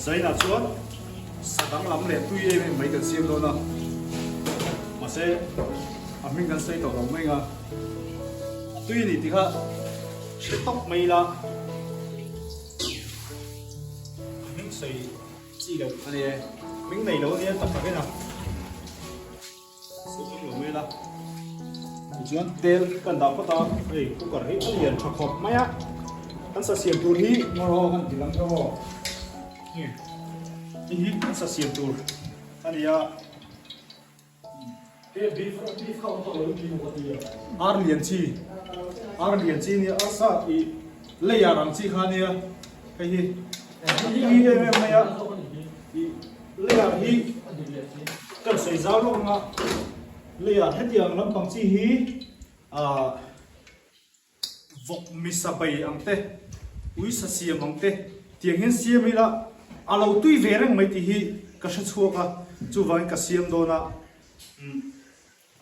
Zainah chuan sa danglam leh tui em em mai kan siam dawn a, mahse a hming kan sawi tawh lo mai ang a, a tui a ni tih kha hre tawp mai ila a hming sawi chi loh a ni e, hming nei lo a nia tak tak in a. Tichuan tel kan dah phawt a, hei cooker hi a lian tha khawp mai a, kan sa siam tur hi ngaw kan ti lang deuh aw, hei hi kan sa siam tur a ni a, ar lian chi ar lian chi nia arsa ih leiah rang chi kha nia hei hi a tui em em mai a ih. Leiah hi kan sawi zau lawk ang a, leiah hetiang lampang chi hi ah vawk misa bei ang te, uisa siam ang te tiang hian siam ila a lo tui ve reng mai tih hi ka hre chhuak a, chuvangin ka siam dawn a.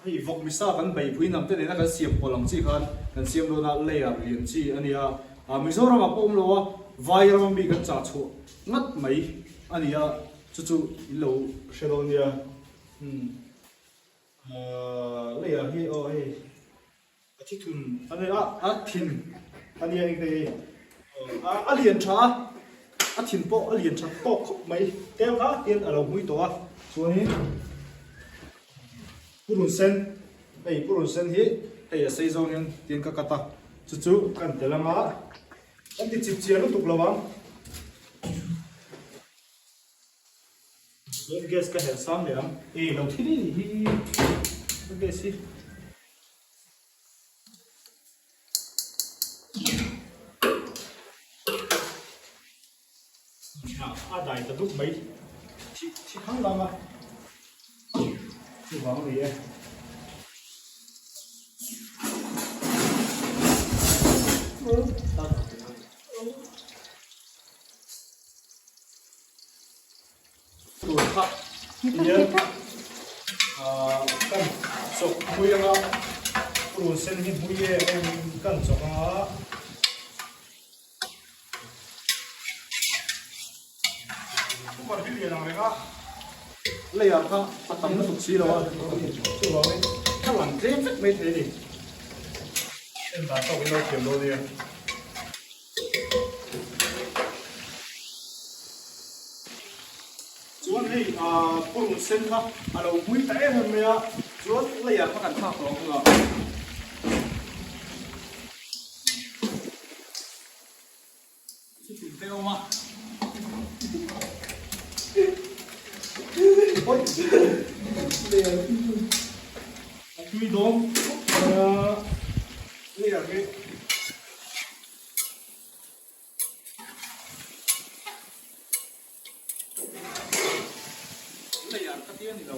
Hei vawk misa kan beipui nam te nena kan siam pawlh ang chi khan kan siam dawn a, layer lian chi a nia. Mizoram ah pawh awm lo a, vai rama mi kan chah chhuah ngat mai a ni a, chu chu in lo hre dawn nia. Layer hi aw hei. A thi thun a nia a thin a nia eng hei a lian tha a a thin pawh a lian tha tawk khawp mai tel kha tian a lo hmui tawh a chuanin purun sen hei purun sen hi hei a sei zawng hian tian ka cut a chu chu kan tel anga kan ti chip chiah lutuk lo ang. Chuan gas ka herh sang leh ang. E lo thi daih hi ka gas hi. A dai ta dup mai. Thi thi khang lang a. Chuvang a ni e. Tur kha hian kan chawk hmui anga purun sen hi hmui em em kan chawk anga cooker hi lian ang reng a layer kha a tam lutuk si lo a chuvangin a lang tlem vek mai thei a ni en dan tawk in lo thiam dawn nia. Chuan hei purun sen kha a lo hmui ta em em mai a, chuan leiah kha kan thlak tawh ang a. Chutin te awm a. A tui dawn khawp mai a, leiah hi. Leiah ka tia ni lo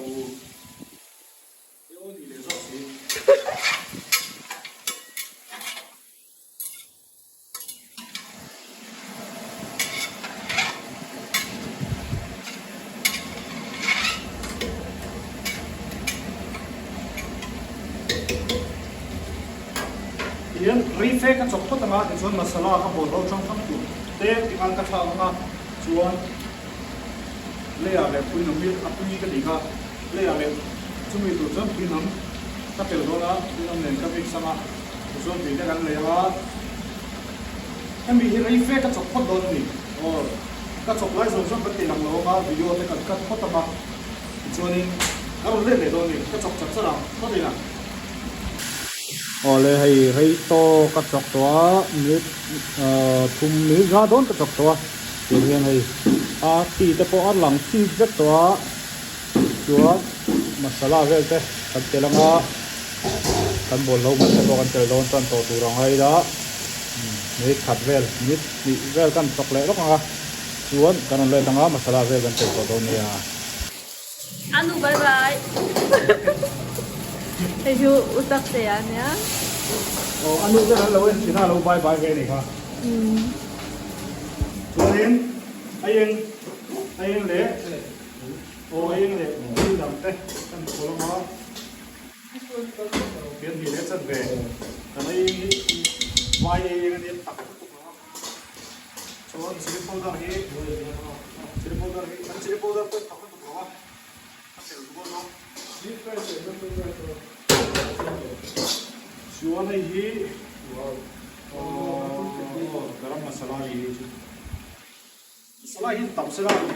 e aw ni leh zawk si. Tihian rei fe ka chawk phawt anga tichuan masala ka bawl ho chang chang tur te tikhan ka thlak anga chuan leiah leh puinam hi a pui ka tih kha leiah leh chumi tur chuan puinam ka tel dawn a puinam nen ka mix anga tichuan tui te kan lei anga hemi hi rei fe ka chawk phawt dawn a ni aw ka chawk lai zawng zawng kan ti lang lo anga video te kan cut phawt anga tichuanin ka rawn let leh dawn a ni ka chawk chat chat ang phawt ina. Awle hei rei tawk ka chawk tawh a minute thum minute nga dawn ka chawk tawh a tun hian hei a ti te pawh a lang chip vek tawh a chuan masala vel te kan tel anga kan bawlhlo hman te pawh kan tel dawn tan tawh tur ang a ila minute khat vel minute hnih vel kan chawk leh lawk ang a chuan kan rawn let anga masala vel kan tel tawh dawn nia. Anu bye bye. Hei chu u tak te a nia. Aw anu te an lo en thin a lo bye bye ve ni kha. Chuanin a eng a eng leh aw a eng leh thil dang te kan khawl ang a. Pian hnih leh chat ve kan ei hi vai ei eng a nia tak lutuk ang a. Chuan chili powder hi chili powder hi kan chili powder pawh thak lutuk lo a, a tel duh a. Chuan hei hi garam masala a ni hi chu. Masala hi tam sela a ni.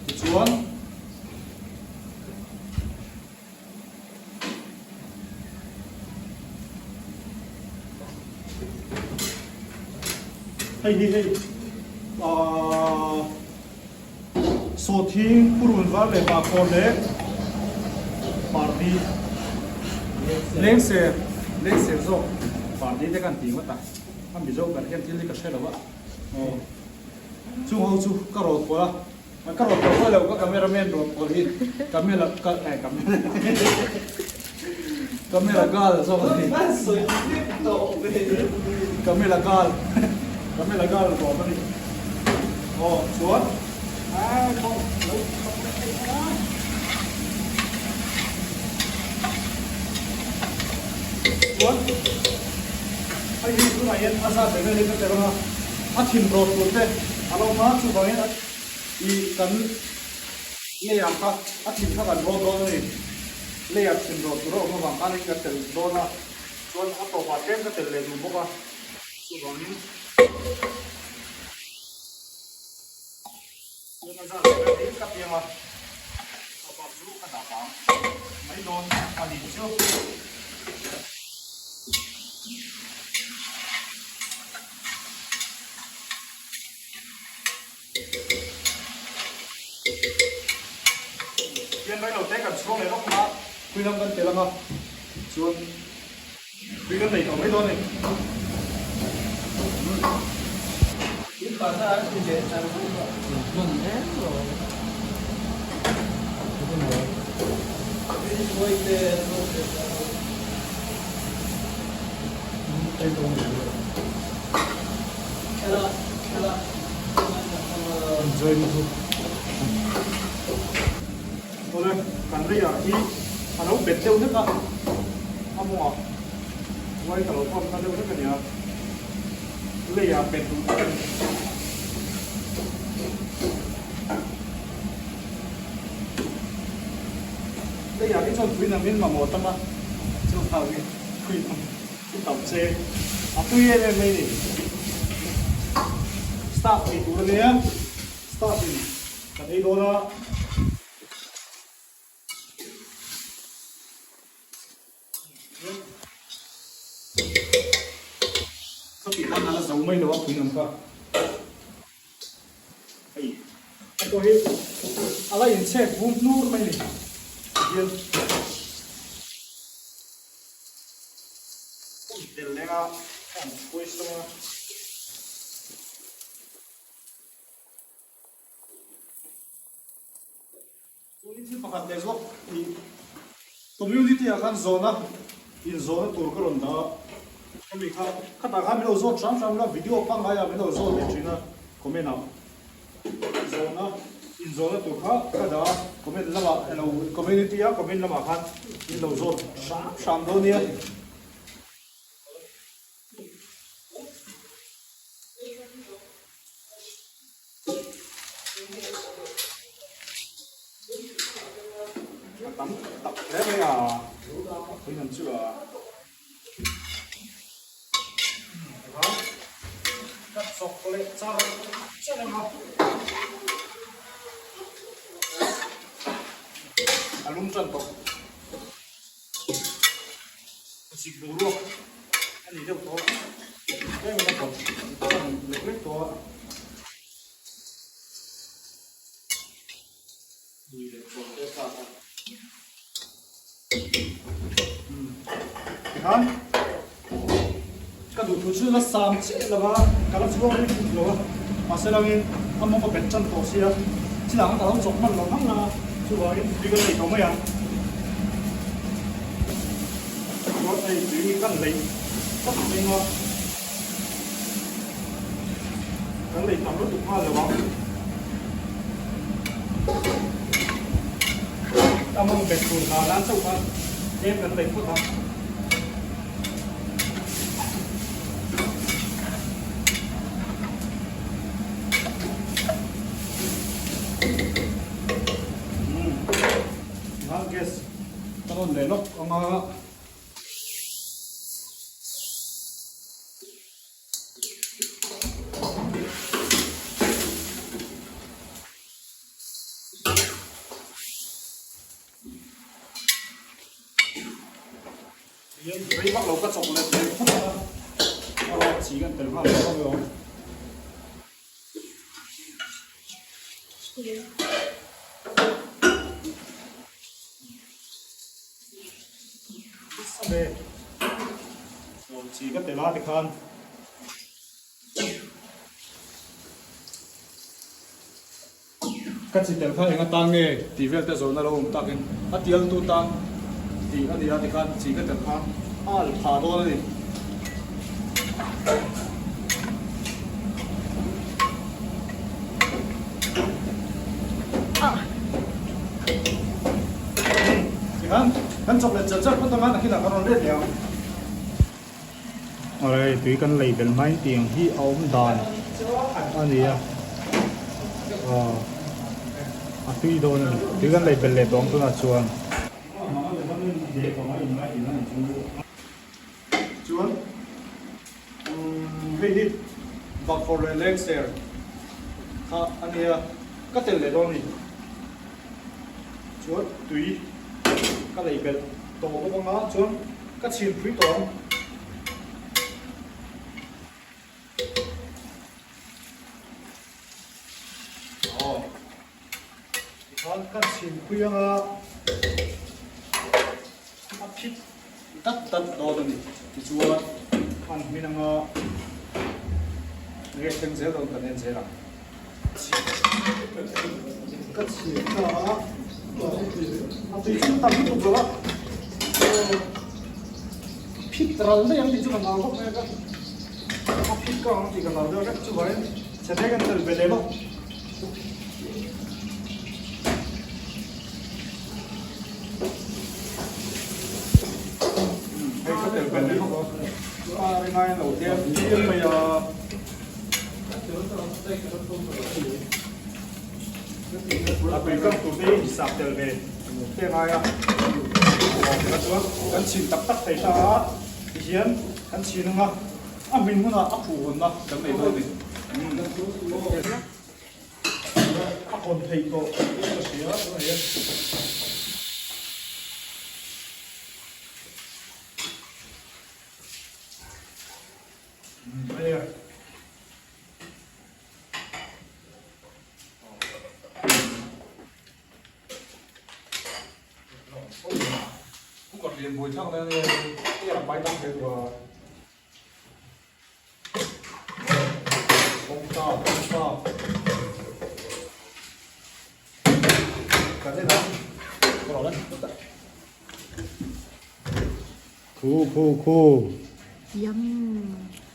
Tichuan Hei hi hei ahh sawhthing purun var leh mahkaw leh pardi lengser lengser zawk pardi te kan ti ngawt a a mizo ber hian thil hi ka hre lo a aw chung ho chu ka rawt pawlh a. Ka rawt tawh pawh lo ka camera man rawt pawh hi camera ka eh camera camera girl zawk a ni camera girl camera girl rawt a ni aw chuan ai lo chuan hei hi tunah hian a zat ve vel hi ka tel ang a a thin rawt tur te a lo hma chuvangin I kan leiah kha a thin kha kan rawt dawn a ni. Leiah thin rawt tur a awm avang khan in ka tel dawn a, chuan a tawpah tlem ka tel leh duh bawk a, chuvangin chuan a zat leh vel hi ka piang a, a bak chu ka dah vang mai dawn a ni chu. Pian rei lo te kan chhuang leh lawk a, tui lam kan tel ang a, chuan tui kan nei tawh mai dawn a ni. Enjoy lutuk. Awle kan leiah hi a lo bet deuh hlek a, a mawngah uai ka lo pump na deuh hlek a nia, leiah bet duh tak a ni. Leiah hi chuan tui namin mamawh tam a, chuvangin tui nam. I tam che a tui em em mai ni. Staff ei tur a nia, staff in kan ei dawn a. Ka tih khan a la zo mai lo a pui ang kha. Hei a pawh hi a la inchhek vum hnur mai ni tihian pum tel leng a ka han phuai sawng a. Chuanin thil pakhat leh zawk i community ah khan zawhna inzawhna tur ka rawn dah a, hemi kha khatah khan min lo zawt hram hram la video pangngai ah min lo zawt leh thin a comment ah zawhna inzawhna tur kha ka dah a comment lamah elo community a comment lamah khan min lo zawt hram hram dawn nia. A tam tak hle mai a, a pui lam chu a ka chawk leh char char ang a, a lum tan tawh. Zik boruak a ni deuh tawh tlem in a vawt chan lek lek tawh a. Lui leh chawl te a tlak a. Tikhan ka duh thu chu. chu la sam chiah lo a, ka la chhuak rih bik lo a, mahse langin a mawng a bet tan tawh sia, chilangah ka lo chawk hman lo hmang lang a, chuvangin tui kan lei tawh mai ang. Chuan hei tui kan lei tlat mai ang a, kan lei tam lutuk nghal lo ang. A mawng bet tur hna nan chauh khan tlem kan lei phawt ang. Gas ka rawn leh lawk ang a. Hian rei vak lo ka chawk let leh phawt a, a rawt chi kan tel nghal bawk ang emaw. Chi ka tel a tikhan. Ka chi tel kha eng atan nge tih vel te zawhna lo awm takin a tialtu tan tih a ni a tikhan chi ka tel kha a al phah dawn a ni. Tikhan kan chawp leh chat chat phawt anga nakinah kan rawn let leh ang. Awle tui kan lei belh hmain tiang hi a awm dan a ni a aw a tui dawn a ni tui kan lei belh leh tawh ang tunah chuan. Chuan hei hi bakfawr leh lengser kha a nia ka tel leh dawn a ni chuan tui ka lei belh tawh bawk anga chuan. Ka chhin phui tawh ang. Aw. Tikhan ka chhin phui anga a phit dat dat dawn a ni. Tichuan an hmin anga nge thleng zel dawn kan en zel ang. Ka chhin ta a, a tui chu tam lutuk lo a, phit ral daih ang tih chu ka hlau khawp mai a, a phit ka ang tih ka hlau deuh vek chuvangin chhete kan tel ve leh lawk. Hei ka tel ve leh lawk a, a ringai a lo tlem tlem mai a. A tui kam tur te hi insap tel ve te ngai a, a chuan kan chhin tak tak thei ta a, tihian kan chhin ang a, a hmin hunah a phuh hawnna kan nei dawn a ni. A hawn theih tawh in ka hria tunah hian. Khu khu khu. Yum.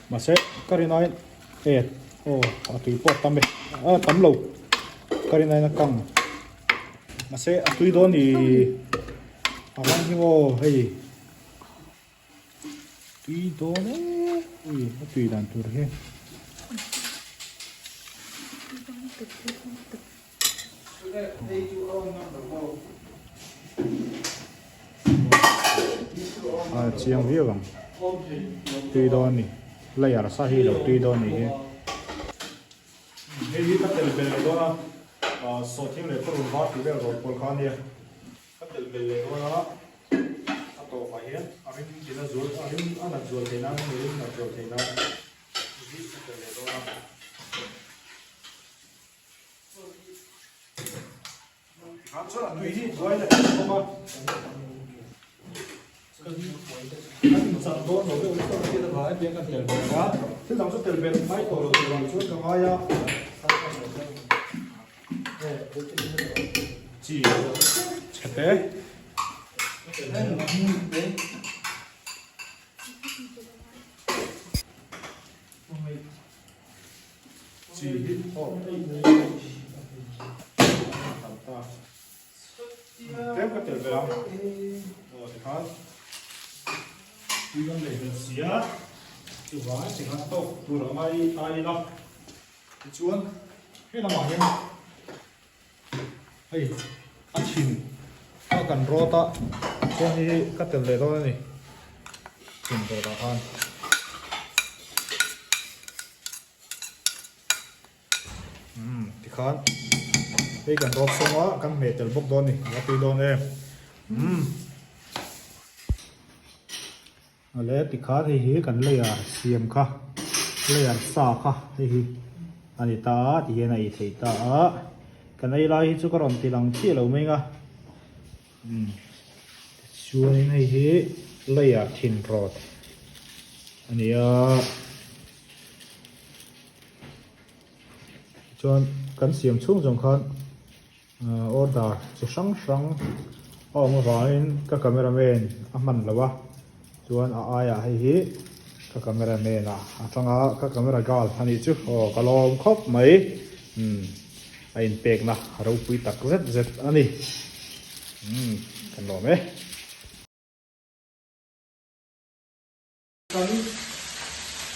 Mahse ka rin aiin e aw a tui pawh a tam e a tam lo ka rin aiin a kang mahse a tui dawn i a rawng hi maw hei tui dawn e ui a tui dan tur hi. A chiang viau ang tui dawn a ni layer sa hi lo tui dawn a ni hi hei hi ka tel belh leh dawn a ah sawhthing leh thurun var tih vel rawn pawl kha a nia ka tel belh leh dawn a a tawpah hian a rim tina zual a rim a nat zual theih nan a ni rim nat zual theih nan hei hi ka tel leh dawn a. Chuan a tui hi buai na thei bawk a. Kan inchan dawn lo deuh hlek a. hetiang kan tel belh a, thil dang chu tel belh ngai tawh lo tur ang chuan ka ngai a. Chi chhete. Chi hi aw tam ta. Tlem ka tel belh ang. Aw tikhan tui kan nei belh si a, chuvangin tikhan tawk tur a ngai ta ila. Tichuan he lamah hian hei a thin a kan rawt a, chuan hei hi ka tel leh dawn a ni thin rawt ah khan. Umm tikhan hei kan rawt sawm a kan hmeh tel bawk dawn a ni a tui dawn em umm. Awle tikhan hei hi kan layer siam kha layer sa kha hei hi a ni ta a ti hian a ei theih ta a kan ei lai hi chu ka rawn ti lang chiah lo mai ang a umm tichuanin hei hi layer thin rawt a ni a tichuan kan siam chhung zawng khan. Order chi hrang hrang a awm avangin ka camera man a hman lo a, chuan a aiah hei hi ka camera man a atang a ka camera girl a nih chu aw ka lawm khawp mai umm a inpekna a ropui tak zet zet a ni umm kan lawm e. Kan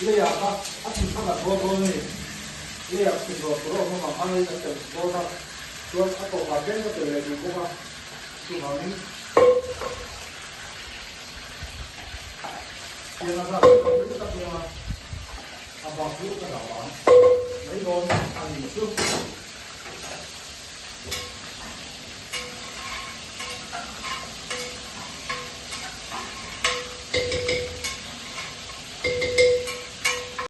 leiah kha a thin kha kan rawt dawn a ni. Leiah thin rawt tur a awm avang khan hei kan tel dawn a, chuan a tawpah tlem ka tel leh duh bawk a, chuvangin tiang a zat chu ka pui tak nia, a bak chu ka dah vang mai dawn a ni chu.